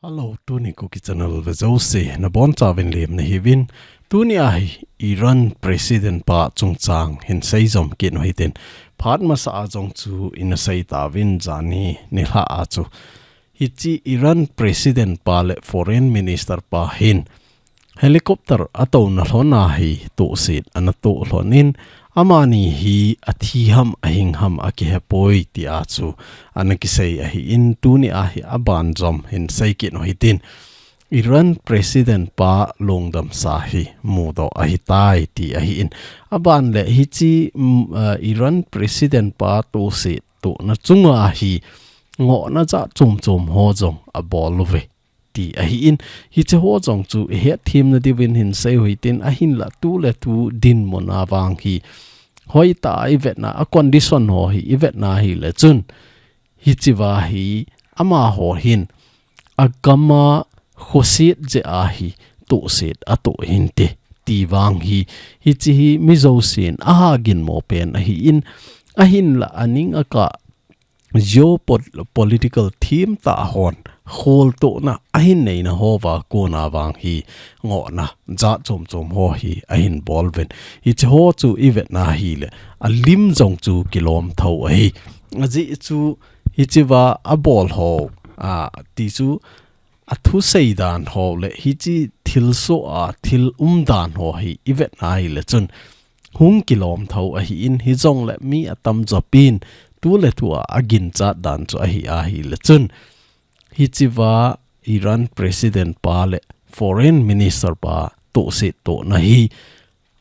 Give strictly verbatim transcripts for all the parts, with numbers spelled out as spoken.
Hello, tuni Kuki Channel ve jouse, nabonchauvin lemna hiuvin. Tuni ahi Iran President pa chungchang hin seijom kit u hitin. Phat masa a jong chu ina sei tauvin, janhi nilhah a chu. Hiche Iran President pa le Foreign Minister pa hin helicopter a touna lhon a hi tohset ana toh lhon in, amani hi athi ham ahing ham akihepoi tia chu ana kisei ahin, tuni ahi aban jom hin sei kit u hitin. Iran President pa lungdam sa hi mudoh ahitai ti ahin. Aban le hiche, mm, uh, Iran President pa tohset tohna chunga hi ngohna jat chom chom ho jong abol uve ti ahin, hiche ho jong chu ihet themna diuvin hin sei u hitin, ahinla tu le tu dinmun a vang hi hoitah a ivetna, a condition ho hi ivetna hile chun, hichea hi amaho hin agam a khoset jeh a hi tohset atoh hinte ti vang hi, hiche hi mi jousen aha ginmo pen ahin, ahinla aning akah geopolitical themtah hon kholtohna ahin neina hoa kona vang hi ngohna jat chom chom ho hi ahin bol uvin. Hiche ho chu ivetna hile alim jong chu kilom tho ahi. Ajeh chu hichea abol ho, a, ti chu athusei dan ho le hiche thilsoh a thil umdan ho hi ivetna hile chun hung kilom tho ahin, hijongle mi atamjo pen tu le tu a aginchat dan chu ahi ahile chun, hichea Iran President pa le Foreign Minister pa tohset tohna hi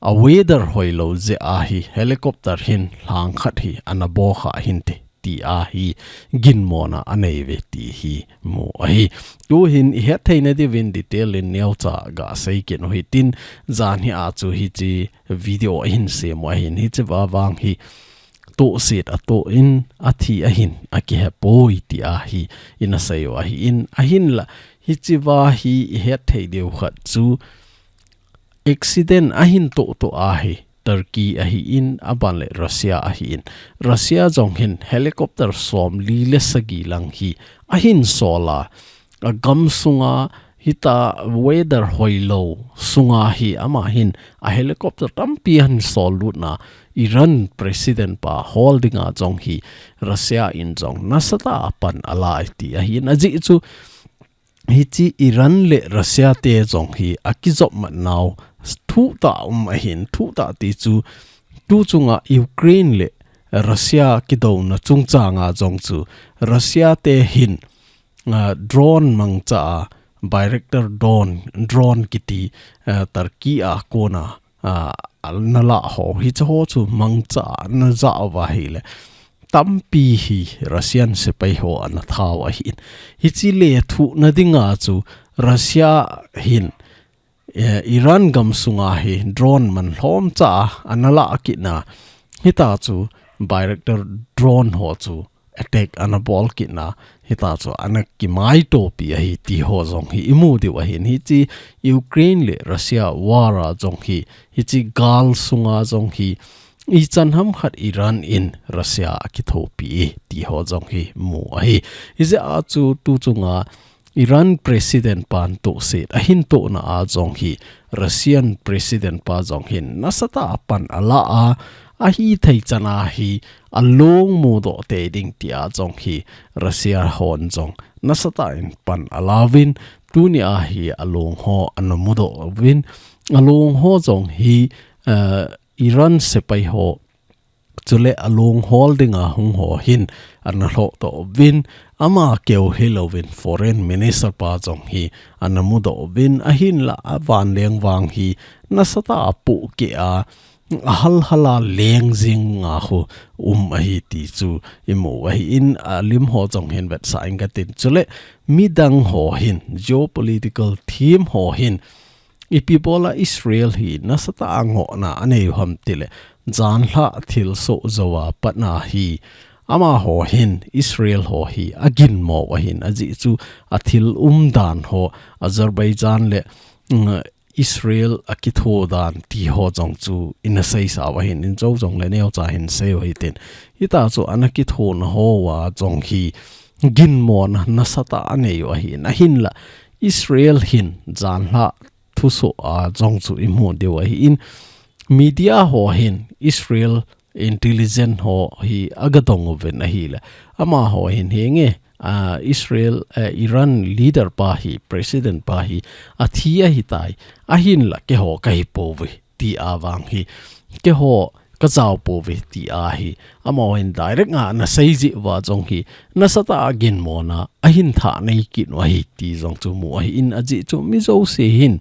a weather hoilou jeh a hi helicopter hin lhang khat hi ana bol kha hinte tia hi ginmona anei uve ti hi mu ahi. Tuhin ihet theina diuvin detail in neocha gasei kit u hitin, janhi a chu hiche video ahin sem u ahin, hichea vang hi tohset atoh in athi ahin akihepoi tia hi ina sei u ahin, ahinla hichea hi ihet thei diu khat chu accident ahin toh toh a hi Turkey ahin, aban le Russia ahin. Russia jong hin helicopter somli le sagi lang hi ahin sol a, agam sunga hitia weather hoilou sunga hi ama hin a helicopter tampi ahin sol lutna, Iran President pa hol dinga jong hi Russia in jong nasatah a pan ala e ti ahin, ajeh chu hiche Iran le Russia te jong hi akijopmat nau thuhtah um ahin, thuhtah ti chu tu chunga Ukraine le Russia kidouna chungchanga jong chu Russia te hin, a, drone mangcha a, Bayraktar drone, drone kiti, a, Turkey a kona, a, ana lah ho, hiche ho chu mangcha ana jah uva ahile tampi hi Russian sepai ho ana that u ahin. Hiche lethuhna dinga chu Russia hin, eh, Iran gam sunga hi drone man lhomcha a ana lah kitna, hitia chu Bayraktar drone ho chu attack ana bol kitna, hitia chu ana kimaitopi ahi ti ho jong hi imu diu ahin. Hiche Ukraine le Russia war a jong hi, hiche gal sunga jong hi ichan ham khat Iran in Russia akithopi e ti ho jong hi mu ahi. Hijeh a chu tu chunga Iran President pan tohset ahin tohna a jong hi Russian President pa jong hin nasatah a pan ala a, ahithei chan a hi alung mudoh tei ding tia jong hi Russia hon jong nasatah in pan ala uvin, tuni a hi alung ho ana mudoh uvin, alung ho jong hi, eh, Iran sepai ho chule alung hol dinga hung ho hin ana lhohdoh uvin, ama keu hilouvin Foreign Minister pa jong hi ana mudoh uvin, ahinla avanleng vang hi nasatah a pohkeh a, ahalhal a leng jing nga ho um ahi ti chu imu ahin, alim ho jong hin vetsah inge katin. Chule midang ho hin, geopolitical them ho hin, ipi bola Israel hi nasatah a ngohna anei u ham tile, janhi thilsoh jou a patna hi amaho hin Israel ho hi aginmo u ahin, ajeh chu athil umdan ho, Azerbaijan le, mm, Israel akitho dan ti ho jong chu ina seisa u ahin, in jou jongle neocha hin sei u hitin. Hitia chu ana kithona hoa jong hi ginmona nasatah a anei u ahin, ahinla Israel hin janhi thusoh a jong chu imu diu ahin, media ho hin Israel intelligence ho hi agadong uvin ahile, amaho hin henge, ah, Israel, eh, Iran leader pa hi, president pa hi athi ahitai, ahinla keiho kahi pouve ti a vang hi, keiho kajao pouve ti ahi. Amaho hin direct a anasei jeh uva jong hi nasatah a ginmona ahin thanei kit u ahi ti jong chu mu ahin, ajeh chu mi jouse hin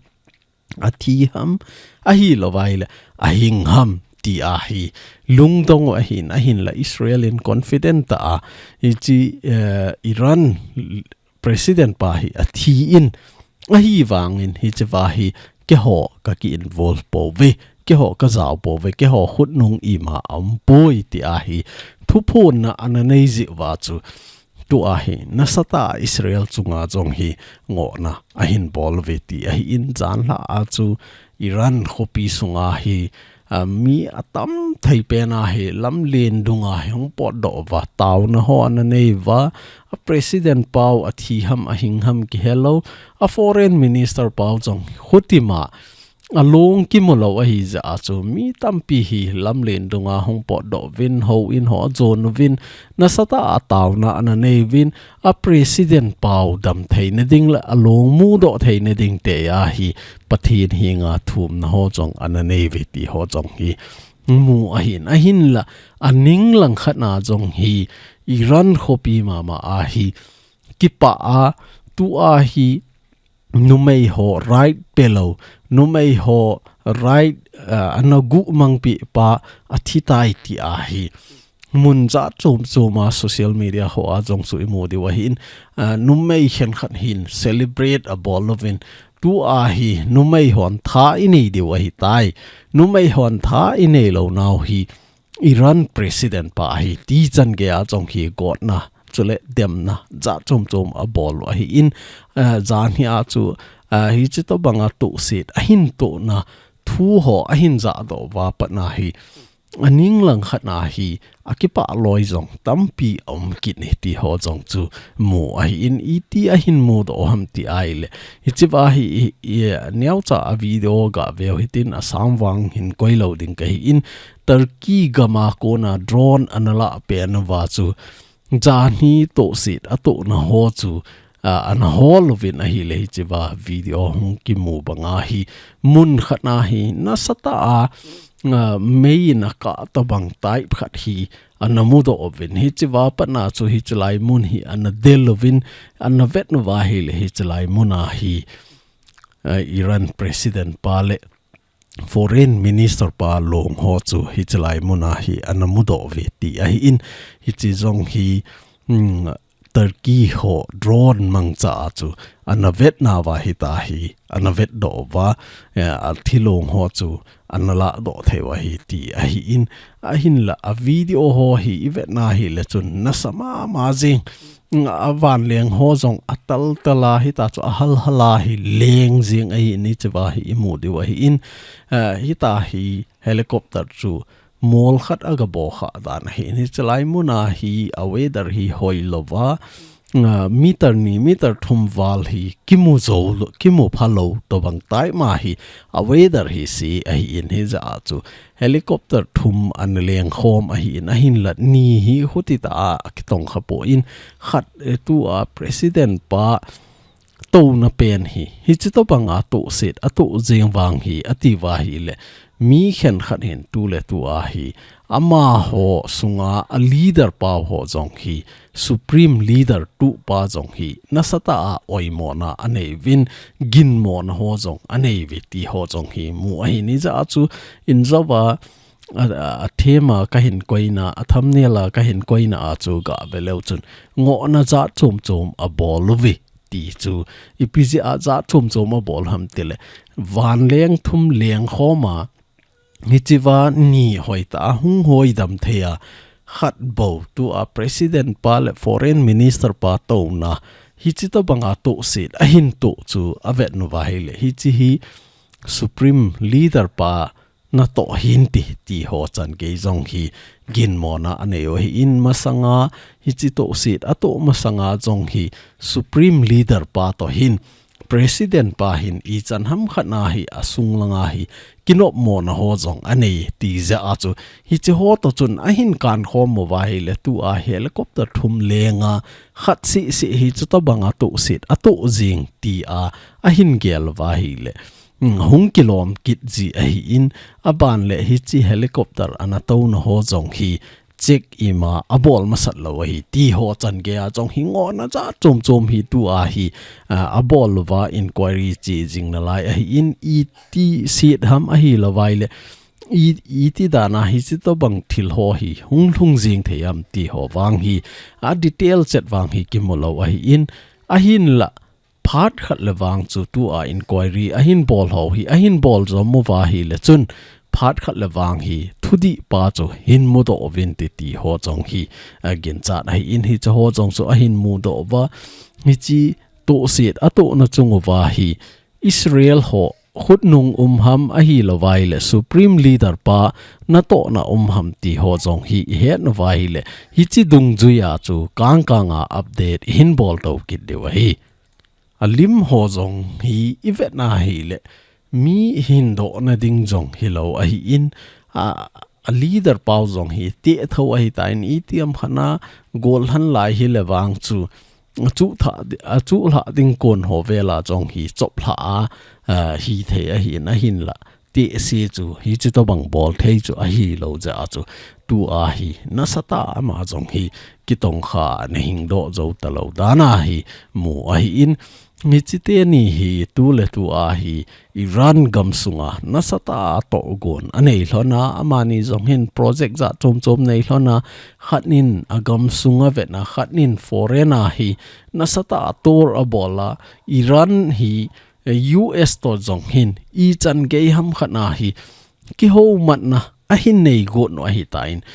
athi ham, ahilou vaile ahing ham ti ahi lungdong u ahin, ahinla Israel in confident tah a hiche, eh, Iran president pa hi athi in, ahivangin hichea hi keiho kaki involve pouve, keiho kajao pouve, keiho khutnung ima aumpoi ti ahi thuphonna ananei jeh uva chu tua hi nasatah a Israel chunga jong hi ngohna ahin bol uve ti ahin, janhi a chu Iran khopi sunga hi, ah, mi atam thei pen a hi lamlen dunga hi hung potdoh uva, taona ho ananei uva, a president pau athi ham ahing ham kihelou, a foreign minister pau jong khutima along kimu lou ahi jeh a chu mi tampi hi lamlen dunga hung potdoh uvin, houin ho ajon uvin, nasatah a taona ananei uvin, a president pau dam theina ding le along mudoh theina ding tia hi Pathen henga thumna ho jong ananei uve ti ho jong hi mu ahin, ahinla aning langkhat a jong hi Iran khopi mama a hi kipah a, tua hi numei ho right pelou, numei ho right, ah, ana guhmang peh pa athi tai ti ahi mun jat chom chom a social media ho a jong chu imu diu ahin, ah, numei khenkhat hin celebrate abol uvin, tua hi numei hon tha inei diu ahitai, numei hon tha inei lou nau hi Iran president pa ahi ti chan gei a jong hi gotna chule demna jat chom chom abol u ahin, ah, janhi a chu, ah, hiche tobang a tohset ahin tohna thu ho ahin jahdoh uva pat a hi aning langkhat a hi akipah loi jong tampi aum kit e ti ho jong chu mu ahin, iti ahin mudoh u ham ti ahile, hichea hi i, i, neocha a video gah veu hitin, asang vang hin koilou ding kahin, Turkey gam a kona drone analah pen uva chu janhi tohset atohna ho chu, ah, ana hol uvin ahile, hichea video hung kimu bang a hi mun khat a hi nasatah a, ah, mei in akah tobang type khat hi ana mudoh uvin, hichea pat a chu hichelai mun hi ana del uvin, ana vet uva ahile hichelai mun a hi, ah, Iran president pa le foreign minister pa long ho chu hichelai mun a hi ana mudoh uve ti ahin, hiche jong hi, mm, Turkey ho drone mangcha a chu ana vet nauva hita hi ana vetdoh uva, eh, athilong ho chu ana lahdoh thei u ahi ti ahin, ahinla a video ho hi ivet na hile chun nasa mama jing, a vanleng ho jong atal tal a, hita chu ahal hal a hi leng jing ahin, hichea hi imu diu ahin, eh, hita hi helicopter chu mol khat aga bo kha dan ahin, hichelai mun a hi a weather hi hoilouva, ah, meter ni, meter thum val hi kimu jou lou, kimu phalou tobang type ma hi a weather hi se ahin, hijeh a chu helicopter thum ana leng khom ahin, ahinla ni hi khuti tah a akitong kha pon, khat, eh, tua president pa touna pen hi, hiche tobang a tohset atoh jeng vang hi ati uva ahile, mi khenkhat hin tuletua hi amaho sunga a leader pau ho jong hi, supreme leader tupa jong hi nasatah a oimona anei uvin, ginmona ho jong anei uve ti ho jong hi mu ahin, hijeh a chu injouva a, a, a theme a kahin koina, a thumbnail a kahin koina a chu gah ve leu chun ngohna jat chom chom abol uve ti chu, ipi jeh a jat chom chom abol ham tile, vanleng thum leng khom a, hichea ni hoitah a hung hoidam thei a, khat bou tua president pa le foreign minister pa touna, hiche tobang a tohset ahin toh chu avet nauva ahile, hiche hi supreme leader pa natoh hinte ti ho chan gei jong hi ginmona anei u ahin, masanga hiche tohset atoh masanga jong hi Supreme Leader pa toh hin President pa hin ichan ham khat na hi asung langa hi kinopmona ho jong anei ti jeh a chu hiche ho toh chun ahin kankhom uva ahile tua helicopter thum lenga khat seh seh hi chutobanga tohset atoh jing tia ahin gel uva ahile, mm, hung kilom kit ji ahin, aban le hiche helicopter ana touna ho jong hi check ima abol masat lou ahi ti ho chan gei a jong hi ngona jat chom chom hi tua hi, a, abol uva inquiry che jing nalai ahin, iti set ham ahilou vai le i, iti dan a hiche tobang thil ho hi hung lhung jing thei ham ti ho vang hi a detail chet vang hi kimu lou ahin, ahinla phat khat le vang chu tua inquiry ahin bol ho hi ahin bol jom uva ahile chun phat khat le vang hi thudih pa chu hin mudoh uvinte ti ho jong hi aginchat ahin, hiche ho jong chu ahin mudoh uva, hiche tohset atohna chung uva hi Israel ho khutnung um ham ahilou vai le Supreme Leader pa natohna um ham ti ho jong hi ihet uva ahile hiche dungjuia chu kang kanga update ihin bol to kit diu ahi. Alim ho jong hi ivet na ahile mi hin dohna ding jong hilou ahin, a, a leader pau jong hi teh tho ahitan, itiham khat na gollhang lai hile vang chu achuh tha, achuh lha ding kon ho vela jong hi chop lha a, a, hithei ahin, ahinla tehse chu hiche tobang bol thei chu ahilou jeh a chu tua hi nasatah a ama jong hi kitongkha ana hingdoh jou talou dan a hi mu ahin, hiche teni hi tu le tua hi Iran gamsunga nasatah a tohgon anei lhon a, amani jong hin project jat chom chom nei lhon a, khat in agamsunga vetna, khat in foreign a hi nasatah a tour abol a, Iran hi, eh, U S toh jong hin ichan gei ham khat na hi kihoumatna ahin nei got u ahitan,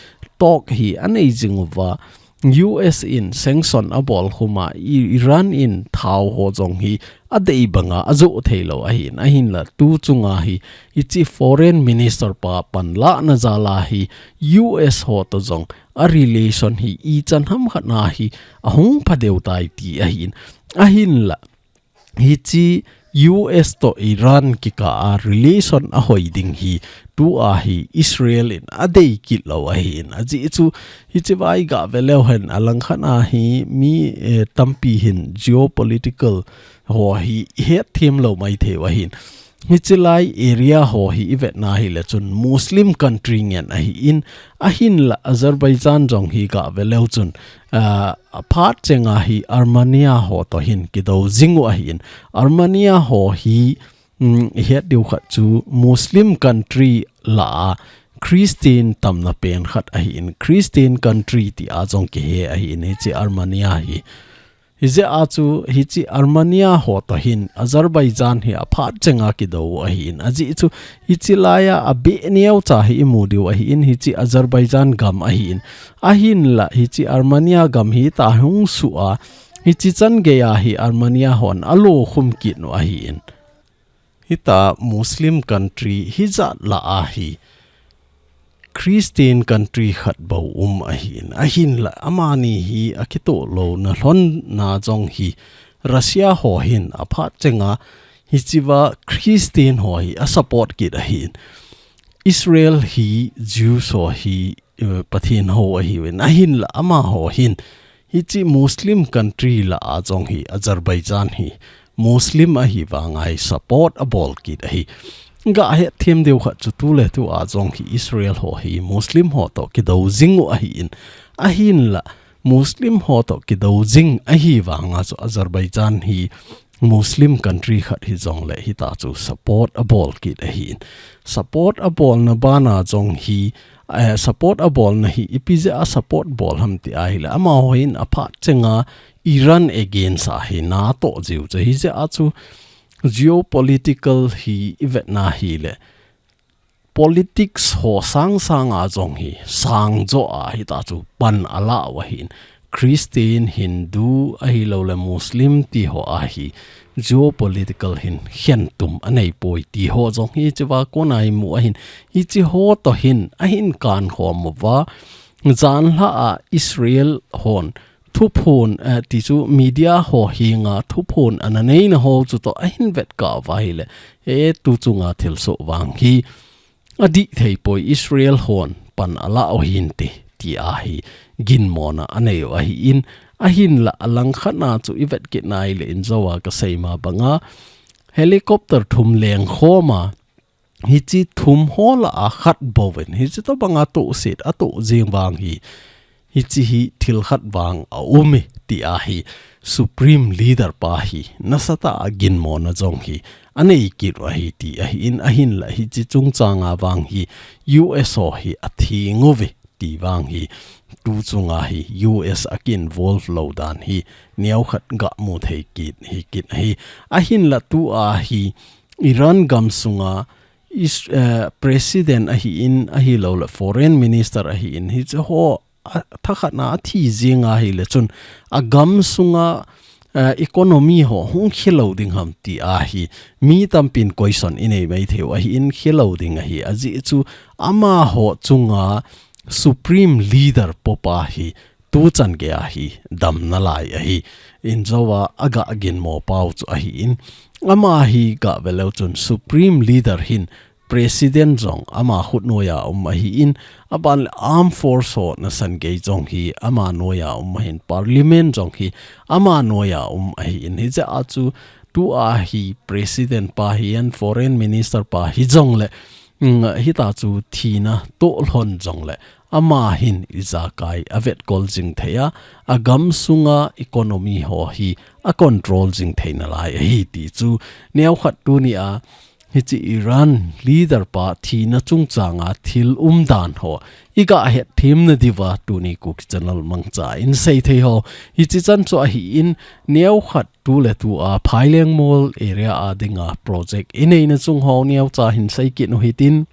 talk hi anei jing uva, U S in sanction abol khum a, I-, Iran in thao ho jong hi adei banga ajoh thei lou ahin, ahinla tu chunga hi hiche foreign minister pa panlahna jal a hi U S ho toh jong a relation hi ichan ham khat na hi ahung pha deu tai ti ahin, ahinla hiche U S toh Iran kikah a relation ahoi ding hi tua hi Israel in adei kit lou ahin, ajeh chu hiche vai gah ve leu hen alang khat a hi mi, eh, tampi hin geopolitical ho hi ihet them lou maithei u ahin. Hiche lai area ho hi ivet na ahile chun Muslim country ngen ahin, ahinla Azerbaijan jong hi gah ve leu chun, ah, aphat chenga hi Armenia ho toh hin kidou jing u ahin. Armenia ho hi, mm, ihet diu khat chu Muslim country lah a Christian tamna pen khat ahin, Christian country tia jong kihe ahin, hiche Armenia hi. Hijeh a chu hiche Armenia ho toh hin Azerbaijan hi aphat chenga kidou u ahin, ajeh chu hiche lai a abeh neocha hi imu diu ahin, hiche Azerbaijan gam ahin, ahinla hiche Armenia gam hi ta hung suh a, hiche chan gei a hi Armenia hon alo khum kit u ahin. Hita Muslim country hijat lah a hi Christian country khat bou um ahin, ahinla amani hi akitoh louna lhon na jong hi Russia ho hin aphat chenga hichea Christian ho hi asupport kit ahin. Israel hi Jews ho hi, eh, Pathen hou ahiuvin, ahinla amaho hin hiche Muslim country lah a jong hi Azerbaijan hi Muslim ahi vanga hi support abol kit ahi. Gah hetthem diu khat chu tu le tua jong hi Israel ho hi Muslim ho toh kidou jing u ahin, ahinla Muslim ho toh kidou jing ahi vanga chu Azerbaijan hi Muslim country khat hijongle hita chu support abol kit ahin. Support abolna bana jong hi, eh, support abolna hi ipi jeh a support bol ham ti ahile, amaho hin aphat chenga Iran against a hi natoh jiu chu, hijeh a chu geopolitical hi ivet na ahile politics ho sang sanga jong hi sang jo a hita chu pan ala u ahin, Christian, Hindu ahilouleh Muslim ti ho a hi geopolitical hin khentum anei poi ti ho jong hiche va kona imu ahin, hiche ho toh hin ahin kankhom uva, janhi a Israel hon thuphon, eh, ti chu media ho henga thuphon ana neina ho chu toh ahin vetkah uva ahile, he tu chunga thilsoh vang hi adih thei poi, Israel hon pan ala u hinte, ti ahi ginmona anei u ahin, ahinla alangkhat na chu ivet kit nai le injo a kasei ma banga helicopter thum lengkhom a, hiche thum ho lah a khat bouvin, hiche tobanga tohset atoh jing vang hi, hiche hi thil khat vang aume, ti ahi Supreme Leader pa hi nasatah a ginmona jong hi anei kit u ahi ti ahin, ahinla hiche chungchang a vang hi U S ho hi atheng uve ti vang hi, tu chunga hi U S a ki involve lou dan hi neokhat gamu thei kit hi kit ahi. Ahinla tua hi Iran gam sunga is, eh, president ahin, ahilouleh foreign minister ahin, hiche ho a, thakhat na athi jing ahile chun agam sunga, eh, economy ho hung khelou ding ham ti ahi mi tampin question inei mai thei u ahin, khelou ding ahi. Ajeh chu amaho chunga Supreme Leader popa hi tuchan geiya hi damna lai ahi. Injo a aga ginmo pau chu ahin, ama hi gave leu chun Supreme Leader hin President jong ama khut noiya um ahin, aban le Armed Force ho nasan gei jong hi ama noiya um ahin, Parliament jong hi ama noiya um ahin, hijeh a chu tua hi President pa hihen, Foreign Minister pa hijongle, mm, hita chu thina toh lhon jongle, ama hin ijakai avetkol jing thei a, agam sunga economy ho hi acontrol jing thei nalai ahi ti chu neokhat tuni a hiche Iran leader pa thina chungchang a thil umdan ho iga hetthem nadiuva tuni Kuki Channel mangcha in sei thei ho. Hiche chan chu ahin, neokhat tuletua Phaileng Mall area a dinga project ineina chung ho neocha hin sei kit u hitin.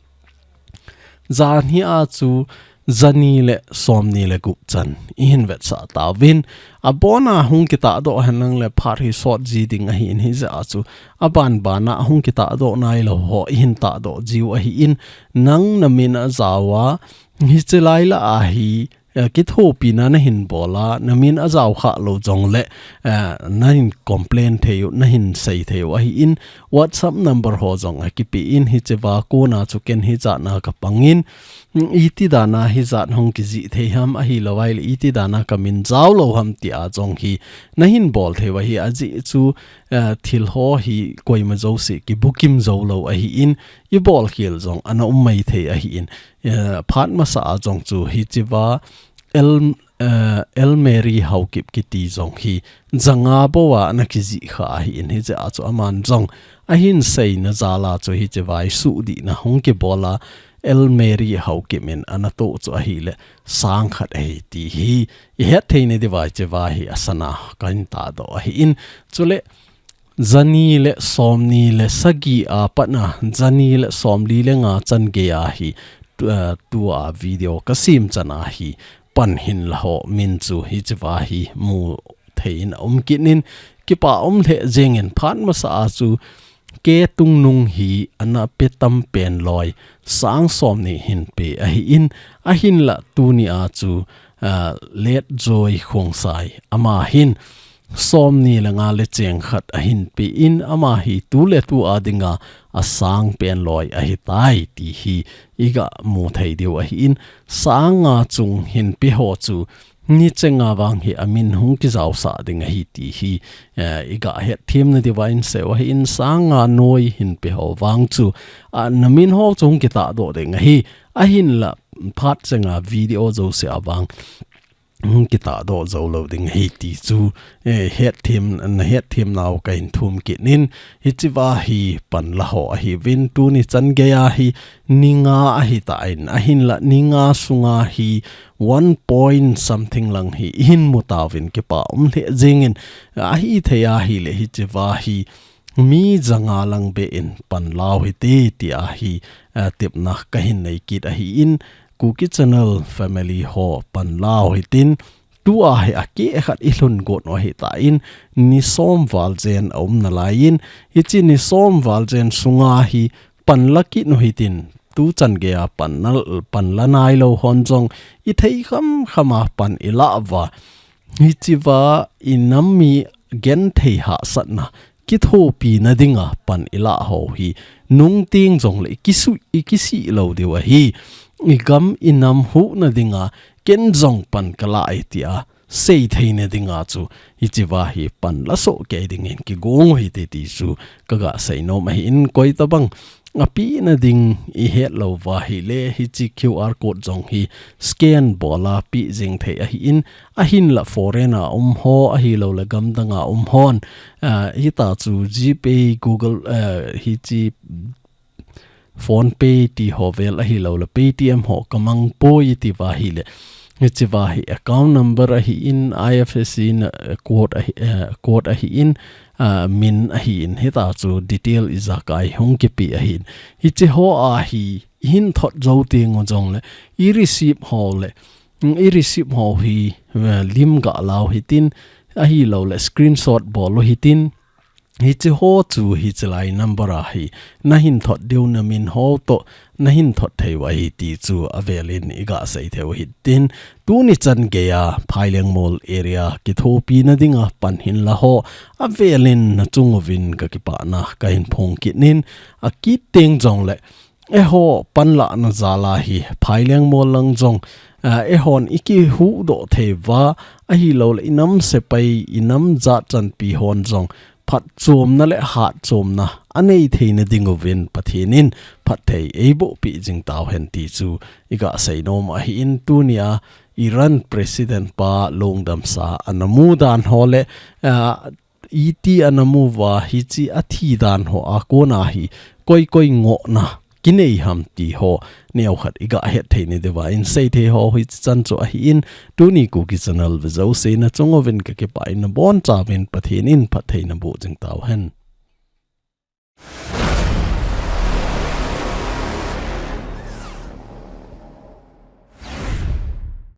Janhi a chu jani le somni le gup chan ihin vetsah tauvin. Abona hung kitahdoh henlang le phat hi sot ji ding ahin, hijeh a chu aban bana hung kitahdoh nailou ho ihin tahdoh jiu ahin, nang namin ajao a, hiche lai lah a hi, eh, kithopina nahin bol a, namin ajao khalou jongle, eh, nahin complain thei u, nahin sei thei u ahin, WhatsApp number ho jong akipe in, hichea kona chu ken hijat na kapang in, mm, iti dan a hijat hung kijih thei ham, ahilou ahile iti dan a kamin jao lou ham tia jong hi nahin bol thei u ahi. Ajeh chu, eh, thil ho hi koima jouse kibukim jou lou ahin, ibol khel jong ana um mai thei ahin, eh, phat masa a jong chu hichea El, eh, El Mary Haokip kiti jong hi janga bou a ana kijih kha ahin, hijeh a chu aman jong ahin seina jal a chu hichea hi suhdihna hung kibol a, El Mary Haokip in ana toh chu ahile sang khat ahi ti hi ihet thei nadiuva hichea hi asana kahin tahdoh ahin, chule jani le somni le sagi a pat a, jani le somli le nga chan gei a hi, tu-, eh, tua video kasem chan a hi pan hinla ho min chu hichea hi mu thei in aum kit in, kipa um lheh jeng in, phat masa a chu K. Tungnung hi ana pe tam pen loi sang somni hin pe ahin, ahinla tuni a chu, ah, Letjoi Khongsai ama hin somni le nga le cheng khat ahin pe in, ama hi tuletua dinga asang pen loi ahitai ti hi iga mu thei diu ahin, sang nga chung hin pe ho chu ni chenga vang hi amin hung kijaosah ding ahi ti hi, eh, iga hetthem nadiuva in sei u ahin, sang nga noi hin pe ho vang chu, ah, namin ho chu hung kitahdoh ding ahi, ahinla phat chenga video jouse a vang hung kitahdoh jou lou ding ahi ti chu, eh, hetthem, na hetthem nau kahin thum kit in, hichea hi pan la ho ahiuvin, tuni chan gei a hi ni nga ahitan, ahinla ni nga sunga hi one point something lang hi ihin mu tauvin, kipa um lheh jeng in, ahithei ahile hichea hi mi janga lang beh in pan la u hite tia hi, eh, tepna kahin nei kit ahin, Kuki Channel family ho pan la u hitin, tua hi akeh khat i lhun got u ahi tan, ni som val jen a um nalaiyin, hiche ni som val jen sunga hi panla kit u hitin, tuchan geiya panla, panla nailou hon jong i thei kham khama pan i lah uva, hichea i nam mi genthei hahsatna kithopina dinga pan i lah ho hi, nungteng jongle i kisih, i kisih lou diu ahi. I gam i nam huhna dinga ken jong pan ka lah e tia seithei na dinga chu hichea hi panla soh kei dingin kigong u hite ti chu ka ga seinom ahin, koitabang apehna ding i hetlou uva ahile, hiche Q R code jong hi scan bol a peh jing thei ahin, ahinla foreign a um ho, ahilouleh gamdang a um hon, ah, hitia chu GPay, Google, ah, hiche PhonePe ti ho vel ahilouleh Paytm ho ka mang poi tia ahile, hichea hi account number ahin, IFSC na, eh, code ahi, eh, code ahin, ah, min ahin, hitia chu detail ijakai hung kipe ahin. Hiche ho a hi i hin thot jou teng u jongle, i receipt ho le, mm, i receipt ho hi, eh, lim ga la u hitin, ahilouleh screenshot bol u hitin, hiche ho chu hiche lai number a hi na hin thot diu, na min ho toh na hin thot thei u ahi ti chu avelin i ga sei thei u hitin, tuni chan geiya Phailengmol area kithopina dinga pan hin la ho avelin na chung uvin ka kipana ka hin phong kit in, akit teng jongle eiho panlahna jal a hi Phailengmol lang jong, ah, eihon i kihuhdoh thei uva, ahilouleh i nam sepai, i nam jat chanpi hon jong phatchomna le hatchomna anei theina ding uvin Pathen in phatthei eiboh peh jing tauhen ti chu i ga seinom ahin, tunia Iran President pa lungdamsa ana mu dan ho le, ah, iti ana mu uva, hiche a thi dan ho a kona hi koi koi ngohna kinei ham ti ho neokhat i ga het thei na diuva in sei thei ho hiche chan chu ahin, tuni Kuki Channel ve jouse na chung uvin ka kipah in, na bonchauvin Pathen in phatthei na boh jing tauhen.